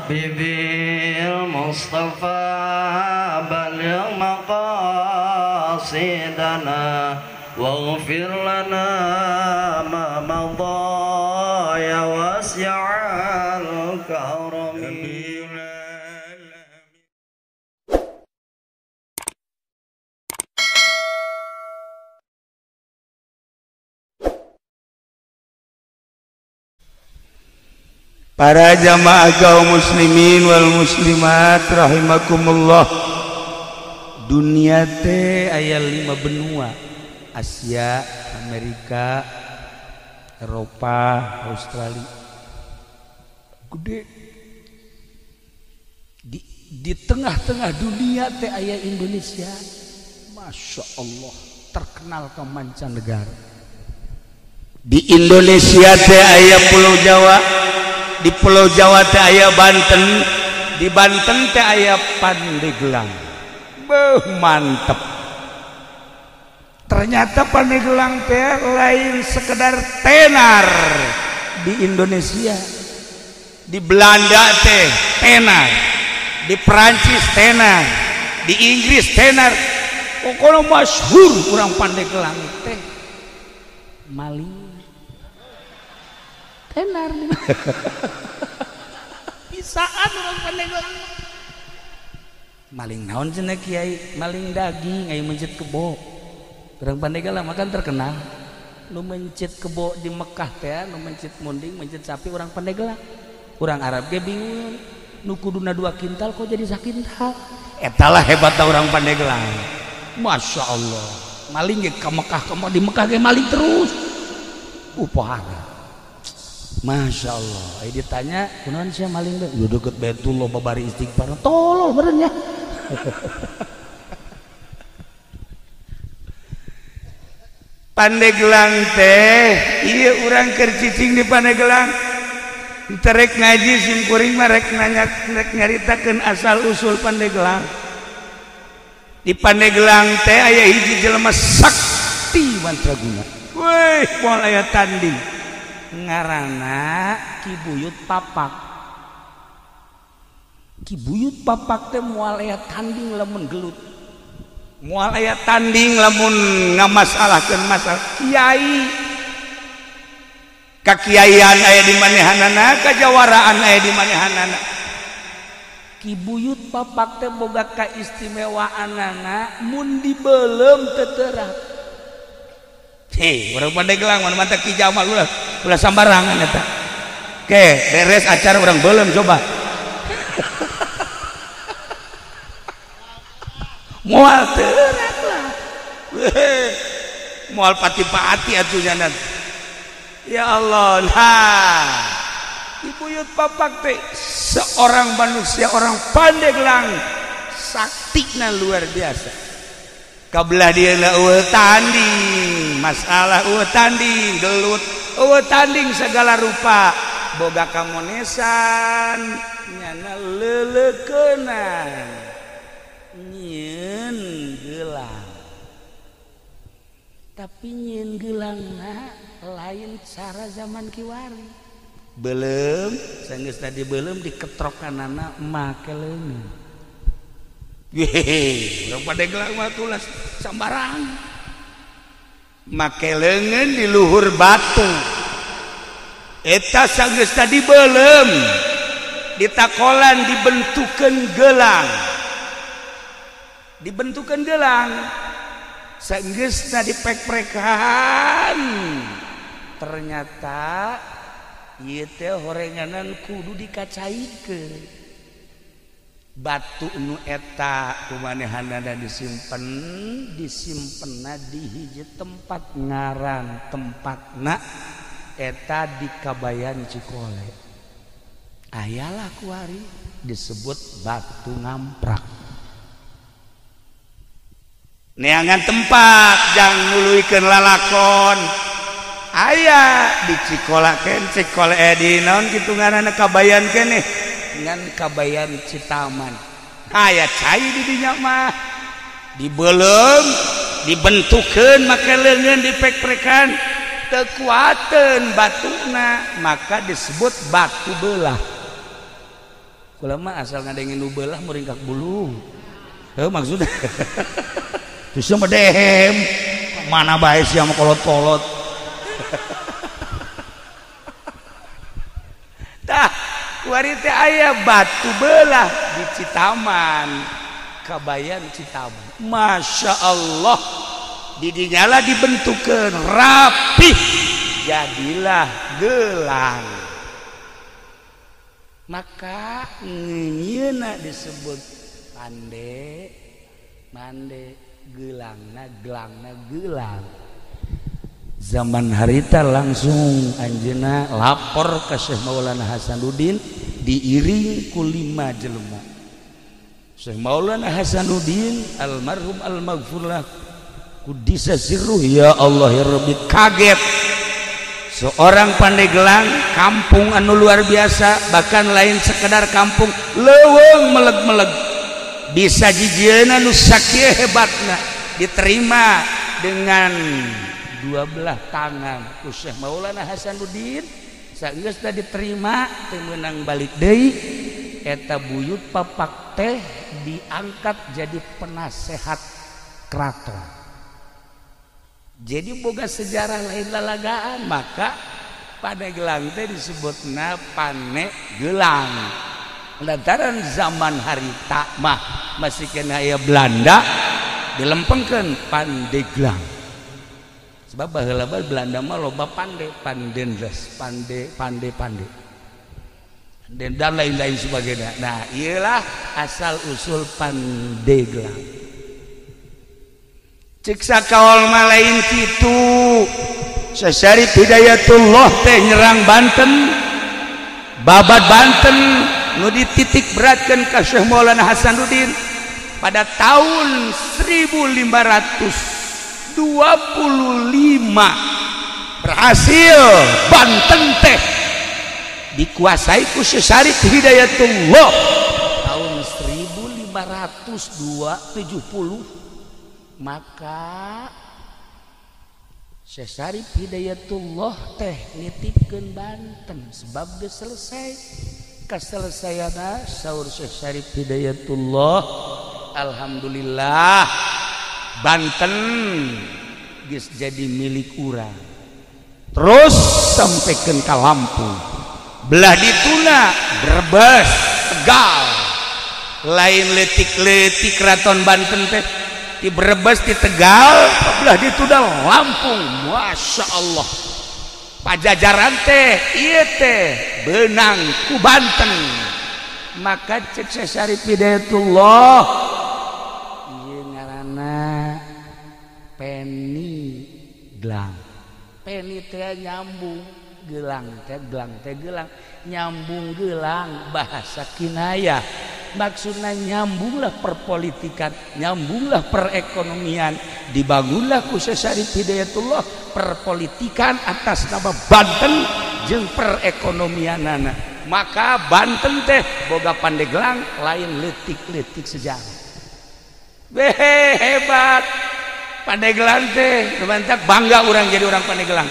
بالمصطفى بلغ مقاصدنا واغفر لنا ما مضى يا واسع الكرم. Para jamaah kaum muslimin wal muslimat rahimakumullah. Dunia teh aya 5 benua, Asia, Amerika, Eropa, Australia. Gede. Di tengah-tengah dunia teh aya Indonesia. Masya Allah, terkenal ke mancanegara. Di Indonesia teh aya Pulau Jawa. Di Pulau Jawa teh aya Banten, di Banten teh aya Pandeglang. Beuh, mantep. Ternyata Pandeglang teh lain sekedar tenar di Indonesia. Di Belanda teh tenar, di Perancis tenar, di Inggris tenar. Pokoknya masyhur urang Pandeglang teh maling. Tenar bisaan orang Pandeglang maling naon cenah kiai, maling daging aya mencit kebo. Orang Pandeglang makan terkenal nu mencit kebo di Mekah teh, nu mencit munding, mencit sapi orang Pandeglang. Orang Arab ge bingung, nu kuduna 2 kintal kok jadi sakintal. Eta lah hebatna orang Pandeglang. Masya Allah, maling ge ka Mekah, di Mekah ge maling terus. Upahara. Masya Allah, ayo ditanya, kunaon sia maling teh? Udah deket Baitullah babari istighfar, tolol meureun nya. Pandeglang teh, ieu urang keur cicing di Pandeglang. Terek ngaji sim kuring mah rek nanya, rek nyaritakeun asal usul Pandeglang. Di Pandeglang teh aya hiji jelema sakti mantraguna. Weuh, moal aya tanding. Ngaranna Ki Buyut Papak. Ki Buyut Papak teh moal aya tanding lamun gelut, moal aya tanding lamun ngamasalahkeun masalah kiai. Kakiaian aya di manehanana, kajawaraan aya di manehanana. Ki Buyut Papak teh boga kaistimewaanana mun dibeuleum teu terang. Hei, orang Pandeglang mana mantap Ki Jamal ulah ulah sambarangan eta. Oke, beres acara orang belum coba. Moal teurak lah. Moal pati-pati atuh nya. Ya Allah, nah. Ki Buyut Papak teh seorang manusia, orang Pandeglang saktina luar biasa. Kabelah dia eueuh tanding, masalah eueuh tanding, gelut, eueuh tanding segala rupa, boga kamonesan, nyana leleukeunana, nyieun gelang. Tapi nyieun geulangna lain cara zaman kiwari. Beuleum, sanggeus tadi beuleum diketrokanana make leungeun. Yehe, urang Pandeglang mah tulas sambarang. Make leungeun di luhur batu. Eta sanggeus tadi beuleum, ditakolan dibentukeun gelang. Dibentukeun gelang. Sanggeusna dipek-prekan. Ternyata ieu teh horenganan kudu dikacaikeun. Batu nu eta kumanehanana disimpen, disimpenna di hiji tempat ngaran tempatna eta di Kabayan Cikole. Ayalah kuari disebut batu ngamprak. Neangan tempat jang nuluykeun lalakon. Aya di Cikola ken Cikole di naon kitu ngaranna Kabayan keneh ngan Kabayan Citaman. Aya cai di dinya mah dibeuleum, dibentukeun make leungeun dipek-prekan, teu kuateun batuna, maka disebut batu belah. Kula mah asal ngadengin nu beulah muringkak bulu. Heuh maksudna. Terus mah dehem. Mana bae sia mah kolot-kolot. Tah, kuari teh aya batu belah di Citaman. Kabayan Citaman. Masya Allah. Didinya lah dibentukkeun rapih. Jadilah gelang. Maka ngeunyeuna disebut pande mande gelangna gelangna gelang. Zaman harita langsung anjeunna lapor ke Syekh Maulana Hasanuddin diiring ku 5 jelema. Syekh Maulana Hasanuddin almarhum almaghfurlah kudisa sirruh ya Allah ya Rabbi kaget. Seorang Pandeglang kampung anu luar biasa bahkan lain sekedar kampung leuweung meleg-meleg bisa jijieuna nu sakieu hebatna diterima dengan dua belah tangan ku Syekh Maulana Hasanuddin. Sageus diterima teu meunang balik deui eta buyut papak teh diangkat jadi penasehat keraton. Jadi boga sejarah lain lalagaan maka Pandeglang teh disebutna Panegelang. Lantaran zaman harita mah masih kena aya Belanda dilempengkeun Pandeglang. Sebab baheula Belanda mah loba pande, pandendes, pande, pande, pande. Dan lain-lain sebagainya. Nah, iyalah asal usul Pandeglang. Cek sakaol mah lain kitu. Syekh Syarif Hidayatullah teh nyerang Banten, babat Banten nu dititik beratkeun ka Syekh Maulana Hasanuddin pada tahun 1525 berhasil Banten teh dikuasai ku Syekh Syarif Hidayatullah tahun 1570. Maka Syekh Syarif Hidayatullah teh nitipkeun Banten sebab geus selesai. Kaselesaiana saur Syekh Syarif Hidayatullah alhamdulillah Banten geus jadi milik urang. Terus sampaikan ka Lampung, belah dituna Brebes, Tegal, lain leutik-leutik keraton Banten teh di Brebes, di Tegal, belah dituna Lampung. Masya Allah Pajajaran teh ieu teh beunang ku Banten. Maka cek Syekh Syarif Hidayatullah ieu ngaranna Peni Gelang. Peni teh nyambung, gelang teh gelang teh gelang, nyambung gelang bahasa kinayah. Maksudnya nyambunglah perpolitikan, nyambunglah perekonomian, dibangunlah ku Syekh Syarif Hidayatullah perpolitikan atas nama Banten jeung perekonomianana. Maka Banten teh boga Pandeglang lain leutik-leutik sejarah. Weh hebat Pandeglang teh, mantap bangga orang jadi orang Pandeglang.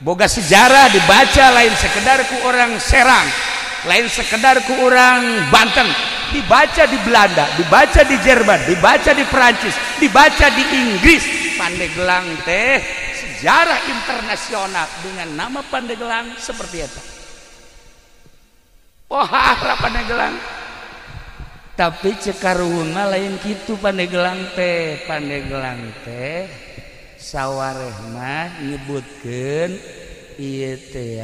Boga sejarah dibaca lain sekedar ku orang Serang, lain sekedar ku orang Banten, dibaca di Belanda, dibaca di Jerman, dibaca di Perancis, dibaca di Inggris. Pandeglang teh sejarah internasional dengan nama Pandeglang seperti itu. Pohara Pandeglang. Tapi cekaruhun mah lain kitu Pandeglang teh. Pandeglang teh sawareh mah nyebutkeun ieu teh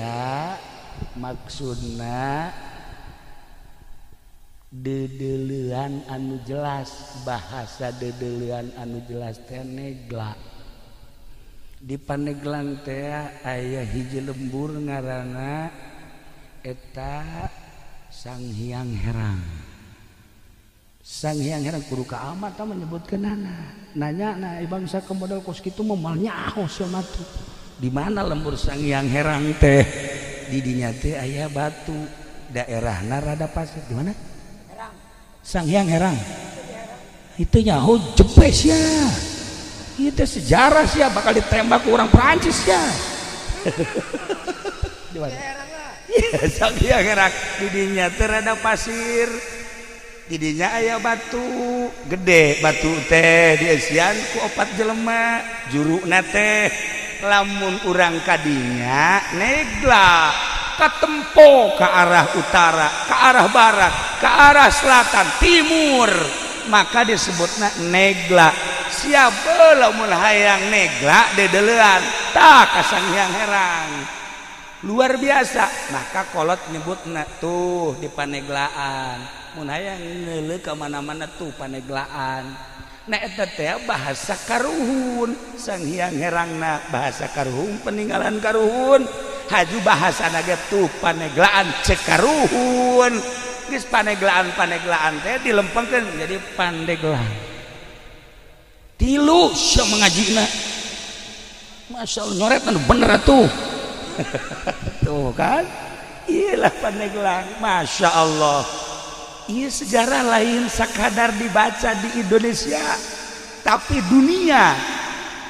maksudna dedeleuan anu jelas, bahasa dedeleuan anu jelas teh negla. Di Pandeglang teh aya hiji lembur ngaranna eta Sang Hyang Herang. Sang Hyang Herang kudu ka amat tah menyebutkeunana. Nanya na bangsa ke modal kos kitu mah moal nyaho sia mah tuh. Di mana lembur Sang Hyang Herang teh? Di dinya teh aya batu, daerahna rada pasir. Di mana? Herang. Sang Hyang Herang. Itu nyaho jepes ya. Itu sejarah sih ya, bakal ditembak orang Perancis ya. Di mana? Sang Hyang Herang didinya teh rada pasir, didinya aya batu gede, batu teh dieusian ku opat jelema juruna teh. Lamun urang kadinya negla katempo ke arah utara, ke arah barat, ke arah selatan, timur, maka disebutna negla. Siapa lamun hayang negla dedelean tah ka Sang Hyang Herang. Luar biasa. Maka kolot nyebutna tuh di Paneglaan. Mun hayang ngeuleuh ka mana-mana tuh Paneglaan. Nah eta teh bahasa karuhun, Sang Hyang Herangna bahasa karuhun, peninggalan karuhun. Haju bahasana ge tuh Paneglaan cek karuhun. Geus Paneglaan-Paneglaan teh dilempengkeun jadi Pandeglang. Tilu sia mengajina. Masya Allah nyoret anu bener atuh. Tuh kan? Iyalah Pandeglang, Masya Allah. Iya sejarah lain sekadar dibaca di Indonesia, tapi dunia.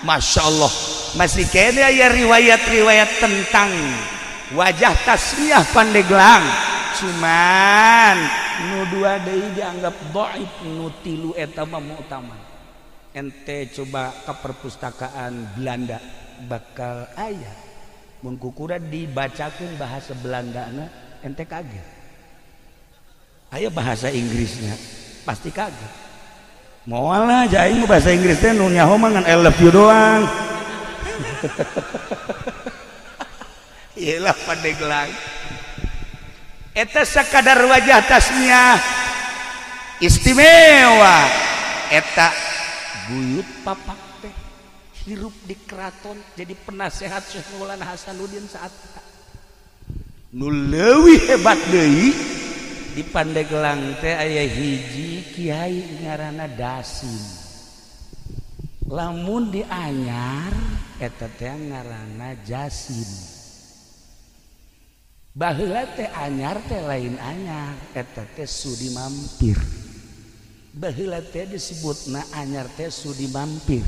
Masya Allah. Masih kene aya riwayat-riwayat tentang wajah tasmiyah Pandeglang. Cuman nu dua deui dianggap dhaif, nu tilu eta mah mu'tamad. Ente coba ke perpustakaan Belanda bakal aya. Mun kukura dibacakeun bahasa Belandana ente kaget. Aya bahasa Inggrisnya pasti kaget. Moal lah aing bahasa Inggris teh nu nyaho mah ngan I love you doang. Iyalah Pandeglang. Eta sakadar wajah tasmiah istimewa. Eta buyut papak teh hirup di keraton jadi penasehat Syekh Maulana Hasanuddin saat eta. Nu leuwih hebat deui di Pandeglang teh aya hiji kiai ngaranna Dasim. Lamun di anyar eta teh ngaranna Jasim. Baheula teh anyar teh lain anyar, eta teh sudi mampir. Baheula teh disebutna anyar teh sudi mampir.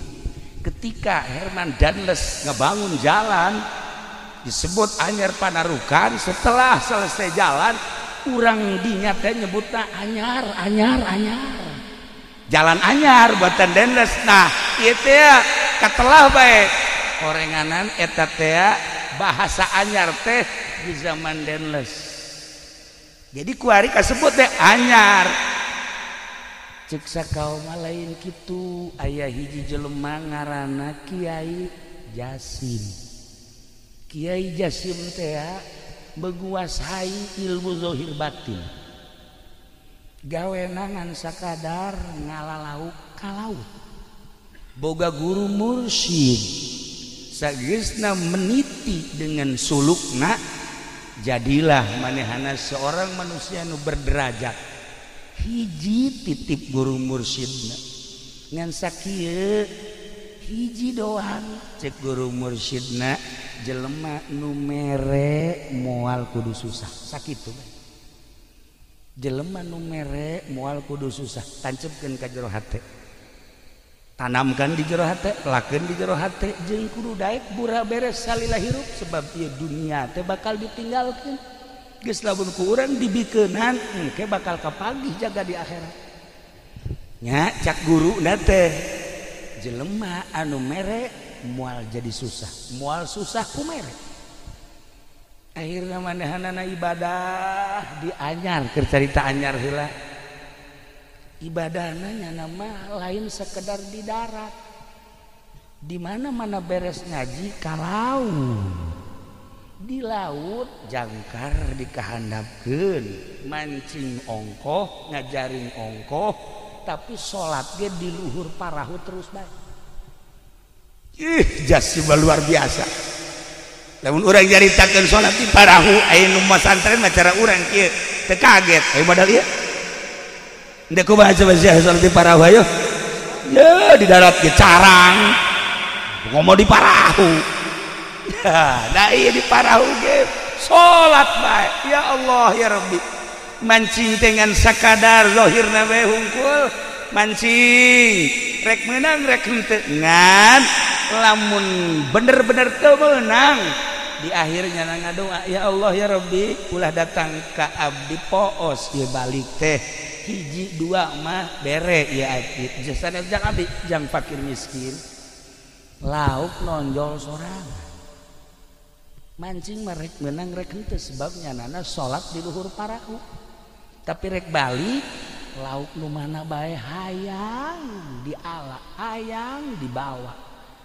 Ketika Herman Danles ngebangun jalan disebut Anyar Panarukan, setelah selesai jalan urang dinya teh nyebutna anyar, anyar, anyar. Jalan anyar buatan Danles. Nah, ieu teh katelah bae. Korenganan eta teh bahasa anyar teh di zaman Danles. Jadi kuari kasebut teh anyar. Cek sakaum lain kitu aya hiji jelema ngaranna Kiai Jasim. Kiai Jasim teh menguasai ilmu zahir batin. Gawena ngan sakadar ngalalauk ka laut. Boga guru mursyid. Sageusna meniti dengan sulukna, jadilah manehana seorang manusia nu berderajat. Hiji titip guru mursyidna ngan sakieu hiji doang cek guru mursyidna, jelema nu mere moal kudu susah. Sakitu bae. Jelema nu mere moal kudu susah, tancepkeun ka jero hate, tanamkan di jero hate, lakeun di jero hate, jeung kudu daek bura beres salila hirup sebab ieu dunia teh bakal ditinggalkeun. Geus lamun ku urang dibikeunan engke bakal kapagih jaga di akhirat. Nya cak guruna teh jelema anu mere moal jadi susah, moal susah ku mere. Akhirna manehanana ibadah di anyar, keur carita anyar heula. Ibadahna nyana mah lain sekedar di darat. Di mana-mana beres ngaji ka laut. Di laut jangkar dikahandapkeun, mancing ongkoh, ngajaring ongkoh, tapi salat ge di luhur parahu terus bae. Ih, jas luar biasa. Lamun urang nyaritakeun salat di parahu, aya nu masantren mah cara urang kieu, teu kaget. Ayo modal ieu. Ndek kumaha coba sia salat di parahu ayo. Ya di darat ge carang. Ngomong di parahu. Nah iya di parahu ge salat bae. Ya Allah ya Rabbi. Mancing dengan sakadar zahirna bae hungkul. Mancing rek meunang rek henteu ngan lamun bener-bener teu meunang Di akhirnya ngadoa, ya Allah ya Rabbi, ulah datang ka abdi poos ieu balik teh hiji dua mah bere ieu abdi jasana jang abdi jang fakir miskin. Lauk nonjol sorangan, mancing mah rek menang rek henteu, sebab nyanana salat di luhur parahu. Tapi rek balik lauk nu mana bae hayang diala, hayang dibawa,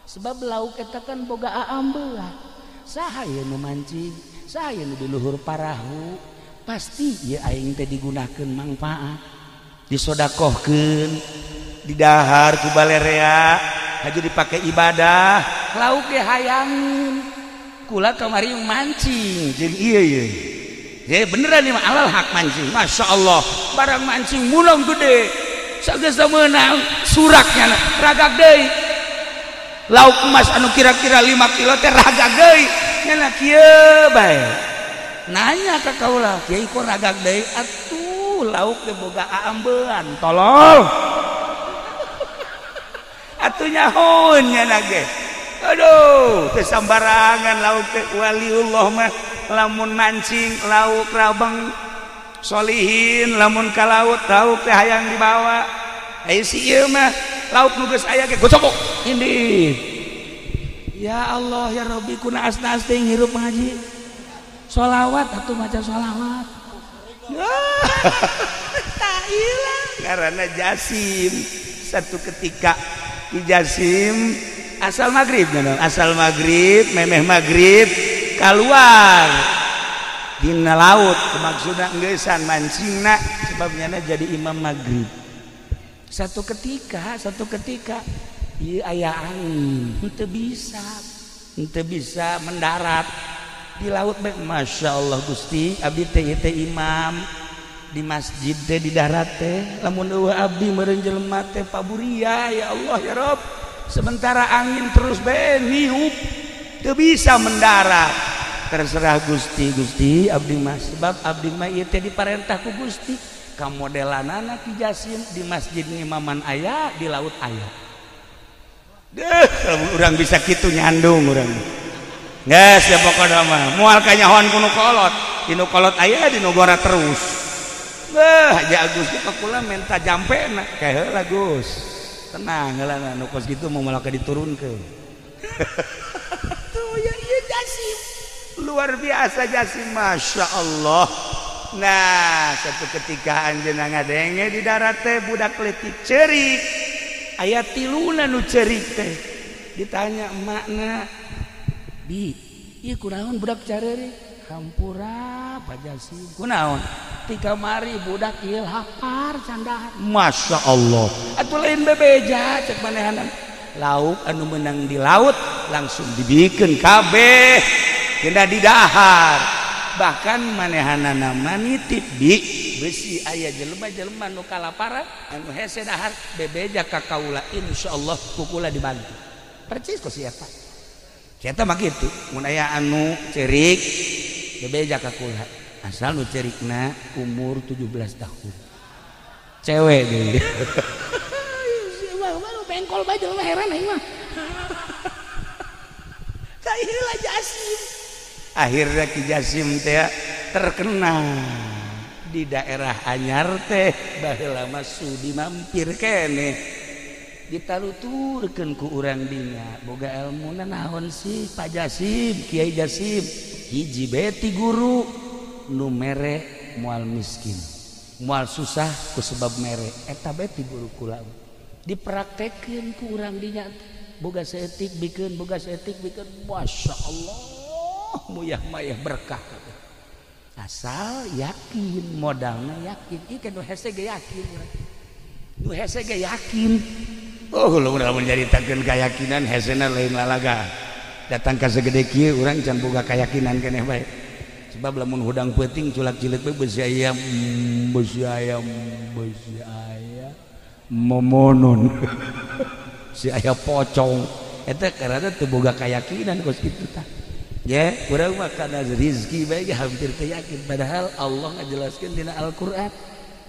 sebab lauk eta kan boga aambeua. Saha ieu nu mancing, saha ieu nu di luhur parahu, pasti ieu aing teh digunakeun mangfaat, disodakohkeun, didahar ku balerea, haju dipake ibadah. Lauk ge hayangin, kula kamari mancing jeung ieu ieu. Jadi beneran ieu mah alal hak mancing, masya Allah, barang mancing mulong gede, sageus meunang suraknya ragag deui. Lauk emas anu kira-kira 5 kilo teh ragag deui, nya kieu bae. Nanya ka kaula, kiai kok ragag deui? Atuh lauk teh boga aambean, tolol. Atuh nyahoeun nya ge. Aduh, teh sambarangan lauk teh. Waliullah mah lamun mancing lauk rabeng solihin, lamun ka laut lauk teh hayang dibawa. Aya si ieu mah lauk nu geus aya ge gocok indih. Ya Allah ya Rabbi, kuna asna teh hirup ngaji. Sholawat atuh, maca sholawat. Tak ilang karena Jasim. Satu ketika Ki Jasim asal maghrib, asal maghrib, memeh maghrib keluar dina laut, maksudna ngeusan mancingna, sebabnya jadi imam maghrib. Satu ketika ieu aya angin, henteu bisa mendarat di laut bae. Masya Allah Gusti, abdi teh ieu teh imam di masjid teh di darat teh, lamun eueuh abdi meureun jelema teh paburia, ya Allah ya Rabb. Sementara angin terus bae niup, teu bisa mendarat. Terserah Gusti, Gusti abdi mah, sebab abdi mah ieu teh diparentah ku Gusti. Kamodelanana Ki Jasim di masjid ngimaman aya, di laut aya. Deh, urang bisa kitu nyandung urang. Geus ya pokona mah, moal kanyahoan ku nu kolot, di nu kolot aya, di nu gora terus. Beuh, Haji Agus ge kula menta jampena, kae heula Gus. Tenang heula nu kos kitu mau malah diturunkeun. Tuh ya ieu Jasim. Luar biasa Jasim, Masya Allah. Nah, satu ketika anjeunna ngadenge di darat teh budak leutik ceurik. Aya tiluna nu ceurik teh. Ditanya emakna, "Bi, ieu kunaon budak careurik?" Hampura Pak Jasim. Kunaon? Ti kamari budak ieu lapar candahar. Masya Allah. Atuh lain bebeja cek manehanan. Lauk anu menang di laut langsung dibikeun kabeh kena didahar. Bahkan manehanana nitip bi besi aya jelema-jelema nu kalaparan anu hese dahar bebeja ka kaula, insyaallah ku kula dibantu. Percis ku si eta. Si eta mah kitu, mun aya anu ceurik bebeja ka kula, asal nu ceurikna umur 17 tahun. Cewek deui. Bengkol bae jelema heran aing mah. Tah ieu Jasim. Akhirnya Ki Jasim teh terkenal di daerah Anyar teh, baheula mah sudi mampir keneh. Ditaluturkeun ku urang dinya, boga elmuna naon sih Pak Jasim, Kiai Jasim, hiji bae ti guru nu mere moal miskin, moal susah ku sebab mere, eta bae ti guru kula. Dipraktekeun ku urang dinya, boga saeutik bikeun, boga saeutik bikeun, Masya Allah, muyah mayah berkah. Asal yakin, modalna yakin, ieu kan nu hese ge yakin urang. Nu hese ge yakin. Oh, lamun nyaritakeun keyakinan hesena lain lalaga. Datang ka segede kieu urang can boga keyakinan keneh bae. Sebab lamun hudang peuting culak cileuk bae beusi ayam, beusi ayam, beusi ayam momonon. Si aya pocong. Eta karena teu boga keyakinan kos kitu tah. Ya, urang mah kana rezeki bae hampir teu yakin, padahal Allah ngajelaskeun dina Al-Qur'an,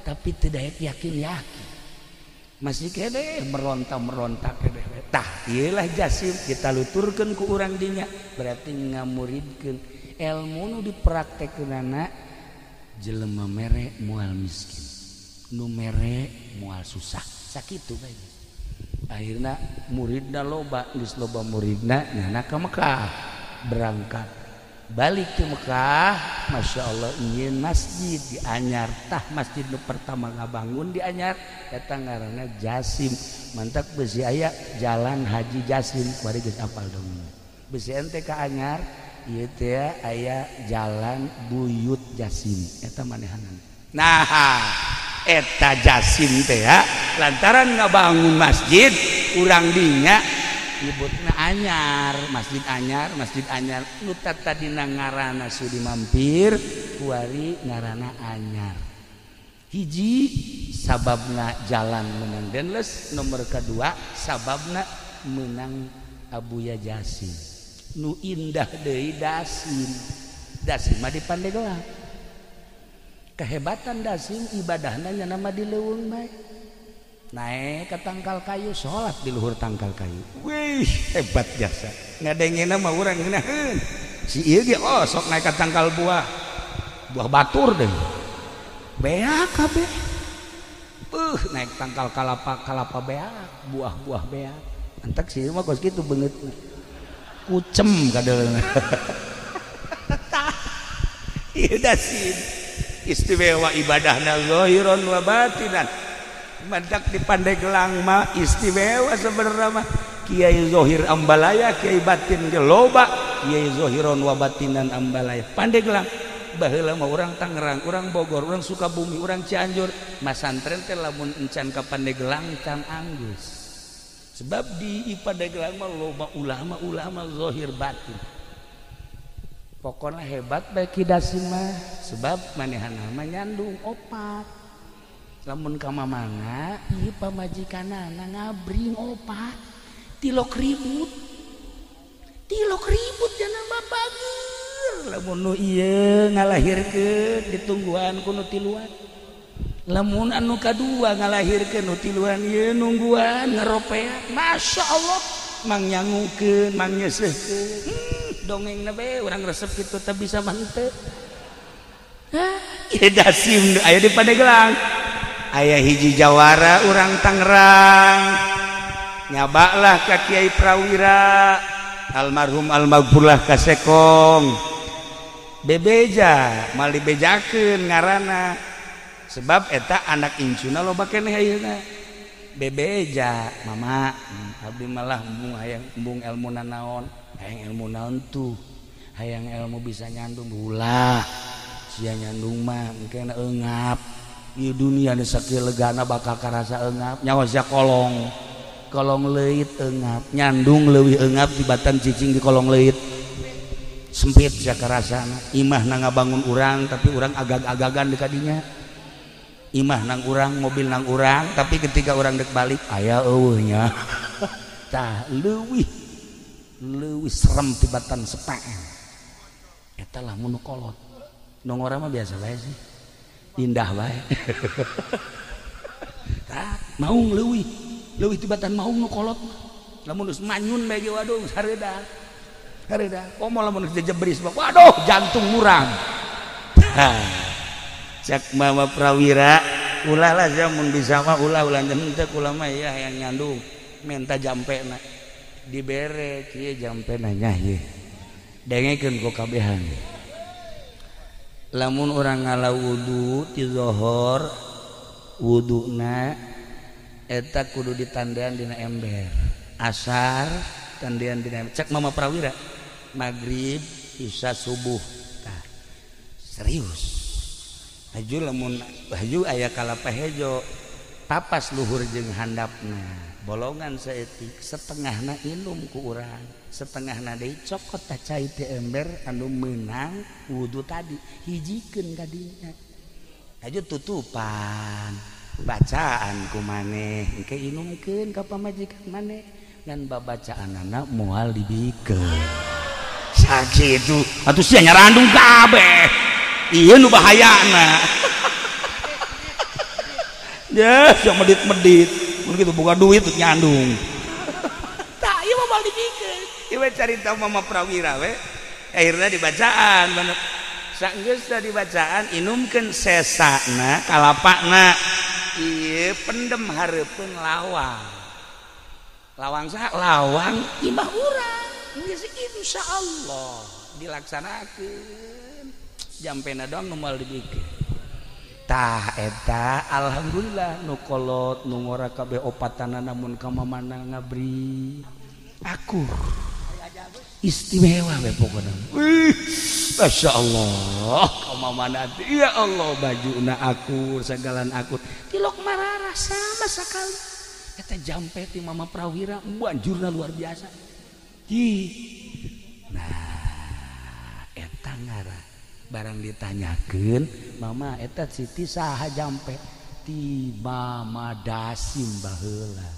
tapi teu daek yakin-yakin. Masih kene meronta-meronta kene. Tah, ieu lah Jasim kita luturkeun ku urang dinya, berarti ngamuridkeun ilmu nu dipraktekkeunana jelema mere moal miskin, nu mere moal susah. Sakitu bae. Akhirna muridna loba, geus loba muridna nyana ka Mekah, berangkat. Balik ke Mekah, Masya Allah ingin masjid di Anyar. Tah masjid nu pertama ngabangun di Anyar eta ngaranna Jasim. Mantak besi aya Jalan Haji Jasim, kuari geus apal dong. Besi ente ka Anyar ieu teh aya Jalan Buyut Jasim, eta manehanan. Nah, eta Jasim teh ya, lantaran ngabangun masjid urang dinya nyebutna Anyar, Masjid Anyar, Masjid Anyar. Nu tadina ngaranna Sudi Mampir, kuari ngaranna Anyar. Hiji sababna jalan menang Denles, nomor kedua sababna menang Abuya Jasim. Nu indah deui Dasim. Dasim mah di Pandeglang. Kehebatan Dasim ibadahna nya mah di leuweung bae. Naik ke tangkal kayu, sholat di luhur tangkal kayu. Wih, hebat jasa. Ngadengena mah urang ngeunaheun. Si ieu ge oh sok naik ke tangkal buah. Buah batur deh. Beak kabeh. Naik tangkal kalapa, kalapa beak, buah-buah beak. Entek si ieu mah kos kitu beungeutna. Kucem kadeuleuh. Ieu Dasim. Istimewa ibadahna zahiran wa batinan. Mantak di Pandeglang mah istimewa sebenarnya mah. Kiai Zohir Ambalaya, Kiai batin ge loba, Kiai Zohiron wa batinan Ambalaya. Pandeglang baheula mah urang Tangerang, urang Bogor, urang Sukabumi, urang Cianjur, masantren teh lamun encan ka Pandeglang can anggeus. Sebab di Pandeglang mah loba ulama-ulama zohir batin. Pokona hebat bae Ki Dasim mah, sebab manehna mah nyandung opat. Lamun ka mamana ieu pamajikanana ngabring opat tilok ribut jana mah bager. Lamun nu ieu ngalahirkeun ditungguan ku nu tiluan, lamun anu kadua ngalahirkeun nu tiluan ieu nungguan ngaropea. Masya Allah mang nyangukeun mang nyeuseuhkeun, dongengna bae urang resep kitu teh bisa mah henteu. Ieu Dasim aya di Pandeglang. Aya hiji jawara urang Tangerang, nyabaklah ka Kiai Prawira almarhum almaghfurlah kasekong. Bebeja mal dibejakeun ngaranna sebab eta anak incuna loba keneh ayeuna. Bebeja mama abdi malah embung hayang embung ilmu nanaon, hayang ilmu naon tuh, hayang ilmu bisa nyandung ulah sia nyandung mah engke eungap. Di dunia nu sakieu legana bakal karasa eungap, nyawa sia kolong kolong leuit eungap, nyandung leuwih eungap tibatan cicing di kolong leuit. Sempit sia karasana. Imah na ngabangun urang tapi urang agag-agagan di kadinya. Imah nang urang, mobil nang urang, tapi ketika urang dek balik aya eueuh nya. Tah leuwih leuwih serem tibatan sepaan. Eta lah mun kolot. Nu ngora mah biasa bae sih. Indah bae. Tah maung leuwih leuwih tibatan maung nu kolot. Lamun geus manyun bae ge waduh hareuda. Hareuda. Komo lamun geus jejebris mah waduh jantung murang. Cak Mama Prawira ulah lah sia mun bisa mah ulah ulah henteu kula mah ya hayang nyandung menta jampena dibere kieu jampena nya ieu. Dengekeun ku kabehan. Lamun urang ngala wudu ti zohor wuduna eta kudu ditandean dina ember, asar tandean dina ember. Cek Mama Prawira maghrib isya subuh. Tah serius haju lamun haju aya kalapa hejo papas luhur jeung handapna bolongan saeutik setengahna inum ku urang, setengahna deui cokot tah cai teh ember anu meunang wudu tadi hijikeun ka dinya. Haju tutupan bacaan ku maneh engke inumkeun ka pamajikan maneh ngan babacaanana moal dibikeun. Sakitu atuh sia nyarandung kabeh. Ieu nu bahayana. Ya, sia medit-medit. Mun kitu boga duit nyandung. Tah ieu mah moal dipikeun. Ieu carita Mama Prawira we. Akhirna dibacaan bener. Sanggeus dibacaan inumkeun sesana kalapana. Ieu pendem hareupeun lawang. Lawang saha? Lawang imah urang. Geus insyaallah dilaksanakeun. Jampena doang nu moal dibikeun. Tah eta alhamdulillah nu kolot nu ngora kabeh opatana namun ka mamana ngabri akur. Istimewa we pokona. Wih, Masya Allah, ka mamana teh ya Allah bajuna akur, sagalan akur. Tilok mararah sama sakali. Eta jampe ti Mama Prawira banjurna luar biasa. Hi. Nah, eta ngarah barang ditanyakeun, Mama eta Siti saha jampe? Ti Mama Dasim baheula.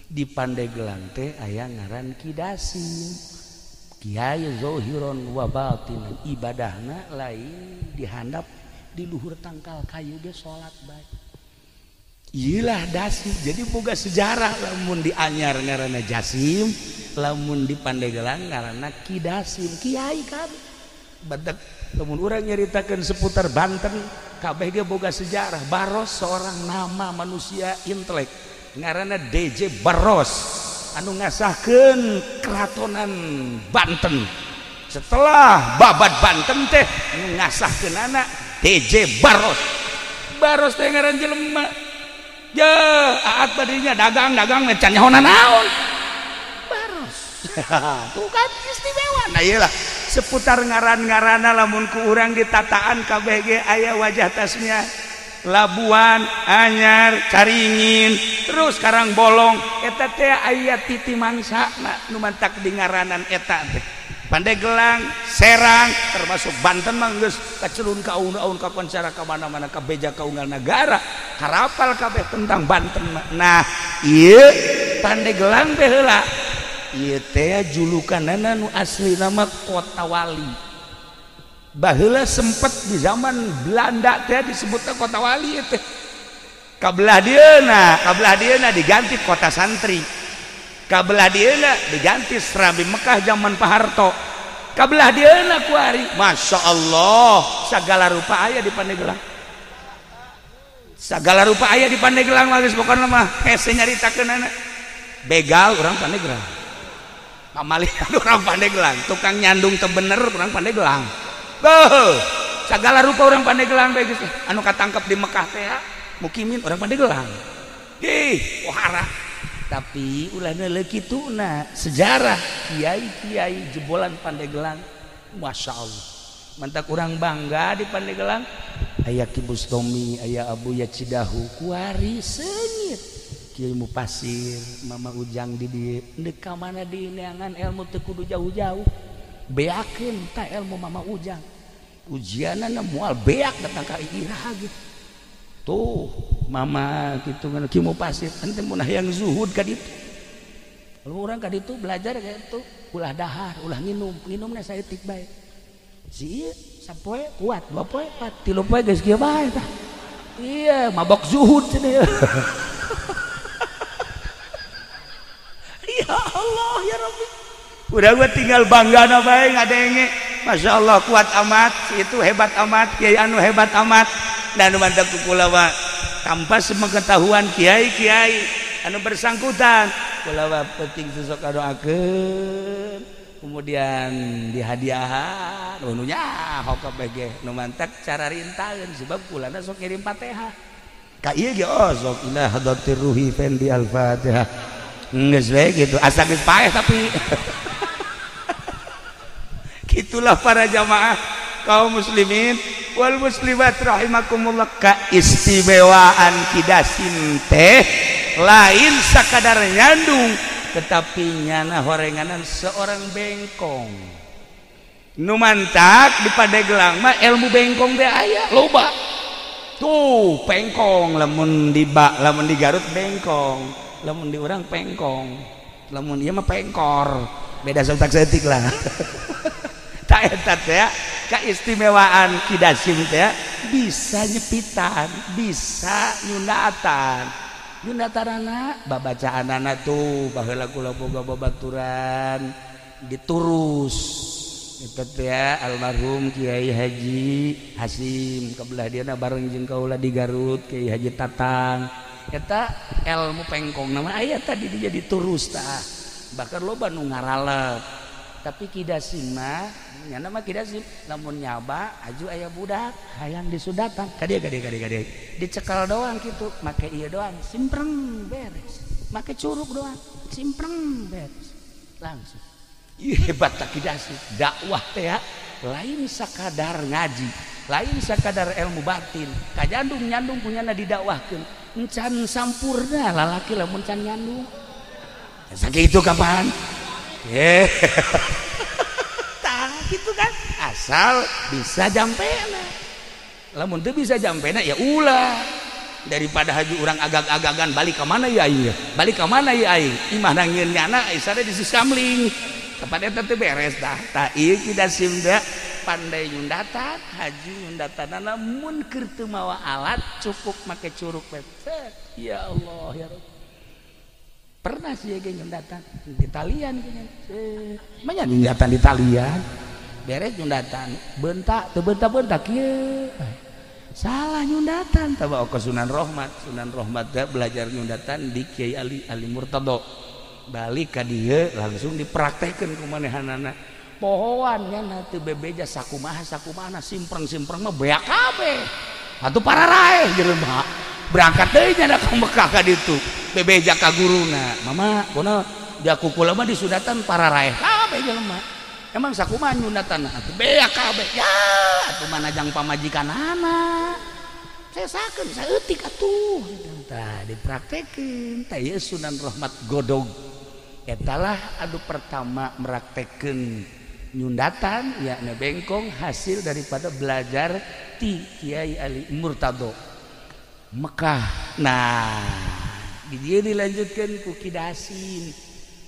Di Pandeglang teh aya ngaran Ki Dasim. Kiai zohiron wa batinan, ibadahna lain dihandap di luhur tangkal kayu ge salat bae. Iyalah Dasim. Jadi boga sejarah lamun di Anyar ngaranna Jasim, lamun di Pandeglang ngaranna Ki Dasim, kiai kabeh. Badak lamun urang nyaritakeun seputar Banten kabeh ge boga sejarah. Baros seorang nama manusia intelek ngaranna DJ Baros anu ngasahkeun keratonan Banten. Setelah babat Banten teh ngasahkeunana DJ Baros. Baros teh ngaran jelema. Je aat badinya dagang-dagang can nyaho naon. Baros. Tuh kan istimewa. Nah iyalah seputar ngaran-ngarana lamun ku urang ditataan kabeh ge aya wajah tasnya. Labuan, Anyar, Caringin, terus Karangbolong eta teh aya titi mangsana nu mantak di ngaranan eta teh. Pandeglang, Serang, termasuk Banten mah geus kacelun ka aun-aun ka koncara ka mana-mana ka beja ka unggal nagara, harapal kabeh tentang Banten mah. Nah, ieu Pandeglang teh heula. Ieu teh julukanana nu asli nama Kota Wali. Baheula sempet di zaman Belanda teh disebutna Kota Wali teh. Kabelah dieuna diganti Kota Santri. Kabelah dieuna diganti Serambi Mekah zaman Pak Harto. Kabelah dieuna kuari, Masya Allah, sagala rupa aya di Pandeglang. Sagala rupa aya di Pandeglang mah geus pokona mah hese nyaritakeunana. Begal urang Pandeglang. Pamalihan urang Pandeglang, tukang nyandung teu bener urang Pandeglang. Beuh, sagala rupa orang Pandeglang bae geus anu katangkep di Mekah teh mukimin orang Pandeglang. Ih, pohara. Tapi ulah neuleuh kituna sejarah kiai-kiai jebolan Pandeglang, Masya Allah. Mantak urang bangga di Pandeglang, aya Ki Bustomi, aya Abu Yacidahu, kuari seungit. Kiai Mupasir, Mama Ujang di dieu, deuk ka mana dineangan ilmu teu kudu jauh-jauh. Beakeun ta ilmu Mama Ujang. Ujianana moal beak datang ka iraha gitu. Tuh mama kitu ngan Ki Mupasir ente mun hayang zuhud ka ditu. Lamun urang ka ditu belajar ka ditu ulah dahar, ulah nginum, nginumna saeutik bae. Si ieu sapoe kuat, dua poe kuat, tilu poe geus kieu bae tah. Iya, mabok zuhud cenah. Ya Allah ya Rabbi. Udah gue tinggal bangga na bae ngadenge. Masya Allah kuat amat, itu hebat amat, kiai anu hebat amat. Dan nu mantap ku kula mah tanpa sepengetahuan kiai-kiai anu bersangkutan, kula mah penting sosok doakeun, kemudian dihadiahan, nu nyaho kabeh ge nu mantak cara rintaeun sebab kulana sok ngirim Fatihah. Ka ieu ge oh sok ila hadratir ruhi fendi al-Fatihah. Geus we gitu, asa geus paeh tapi itulah para jamaah kaum muslimin wal muslimat rahimakumullah, keistimewaan Ki Dasim teh lain sakadar nyandung tetapi nyana horenganan seorang bengkong. Nu mantak di Pandeglang mah ilmu bengkong teh aya loba. Tuh pengkong lamun di bak, lamun di Garut bengkong, lamun di urang pengkong, lamun ieu mah pengkor, beda sautak saeutik lah. Tak eta teh keistimewaan Ki Dasim teh bisa nyepitan, bisa nyundatan. Nyundatanana babacaanana tuh baheula kula boga babaturan diturus eta teh almarhum Kiai Haji Hasim kebelah dieuna bareng jeung kaula di Garut Kiai Haji Tatang eta ilmu pengkong nama aya tadi dia diturus tah bahkan loba nu ngaralep tapi kidasim mah nyana mah kidasim lamun nyaba aju aya budak hayang disudatan kadieu kadieu kadieu kadieu dicekal doang kitu make ieu doang simpreng beres make curug doang simpreng beres langsung. Ih, hebat tak kidasim dakwah teh lain sakadar ngaji lain sakadar ilmu batin kajandung nyandung punyana didakwahkeun encan sampurna lalaki lamun can nyandung sakitu kapan tah gitu kan asal bisa jampena lamun teu bisa jampena ya ulah daripada haji urang agag-agagan balik ka mana ya aing balik ka mana ya aing imah nangieun nyana isana di sisamling tepat eta teh beres tah tah ieu kidasim teh pandai nyundatan haji nyundatanana mun keur teu mawa alat cukup make curug we ya Allah ya Rabb. Pernah sih ge nyundatan di talian manya nyundatan di talian beres nyundatan bentak teu bentak-bentak kieu salah nyundatan tah ka Sunan Rohmat. Sunan Rohmat teh belajar nyundatan di Kiai Ali Ali Murtado balik ka dieu langsung dipraktekeun ku manehanana pohoan nya teu bebeja sakumaha sakumaha simpreng-simpreng mah beak kabeh atuh pararaeh jelema berangkat deui nya ka Mekah ka ditu bebeja ka guruna mama kono dia kukula mah disudatan pararaeh kabeh jelema emang sakumaha nyundatan atuh beak kabeh ya atuh manajang pamajikanana sesakeun saeutik atuh tah dipraktekeun tah ieu Sunan Rohmat Godog etalah adu pertama meraktekeun nyundatan yakni bengkong hasil daripada belajar ti Kiai Ali Murtado Mekah. Nah di dieu dilanjutkeun ku Kidasim.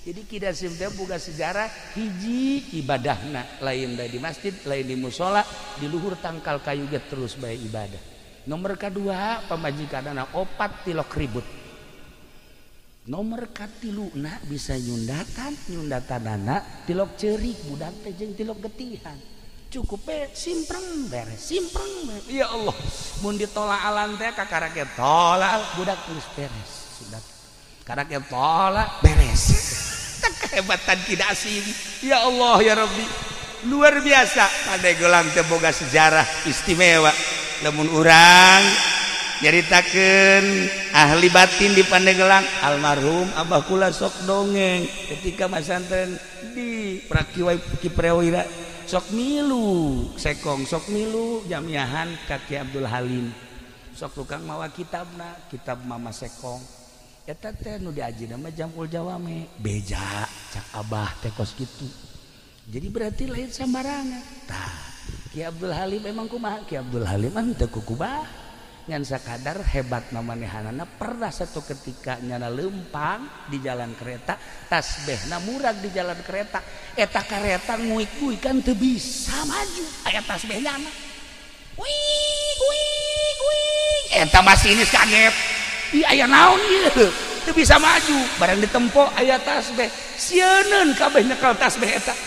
Jadi Kidasim teh boga sejarah hiji ibadahna lain di masjid lain di musala di luhur tangkal kayu ge terus bae ibadah. Nomor kedua pamajikanana opat tilok ribut. Nomor katiluna bisa nyundatan nyundatanana tilok ceurik budak teh jeung tilok getihan. Cukup we simpreng beres simpreng beres. Ya Allah mun ditolak alan teh kakarake tolak budak geus beres sudah karake tolak beres. Kehebatan Kidasim ya Allah ya Rabbi luar biasa. Pandeglang teh boga sejarah istimewa lamun urang nyaritakeun ahli batin di Pandeglang almarhum Abah kula sok dongeng ketika masantren di Prakiwai Kiprewira sok milu sekong sok milu jamiahan ka Ki Abdul Halim sok tukang mawa kitabna kitab Mama Sekong eta teh nu diajina mah Jamul Jawame beja cak Abah teh kos kitu jadi berarti lain sambarangan tah Ki Abdul Halim emang kumaha Ki Abdul Halim mah teu kukubah ngan sakadar hebat mamanehanana pernah satu ketika nyana lempang di jalan kereta tasbehna murag di jalan kereta eta kareta nguik-nguik kan teu bisa maju aya tasbeh nyana wih wih wih eta masinis kaget ih aya naon ieu teu bisa maju barang ditempo aya tasbeh sieuneun kabeh nyekel tasbeh eta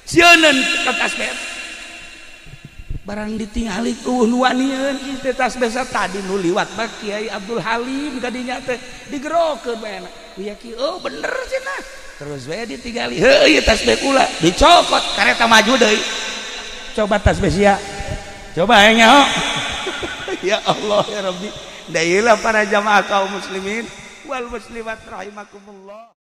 sieuneun nyekel tasbeh eta barang ditingali eueuh nu wanieun ieu teh tasbeh tadi nu liwat mah Kiai Abdul Halim kadinya teh digerokeun bae ya ki oh bener cenah terus we ditingali heuh ieu tasbeh kula dicokot kareta maju deui coba tasbeh sia coba aya nyaho ya Allah ya Rabbi. Dailah para jamaah kaum muslimin wal muslimat rahimakumullah.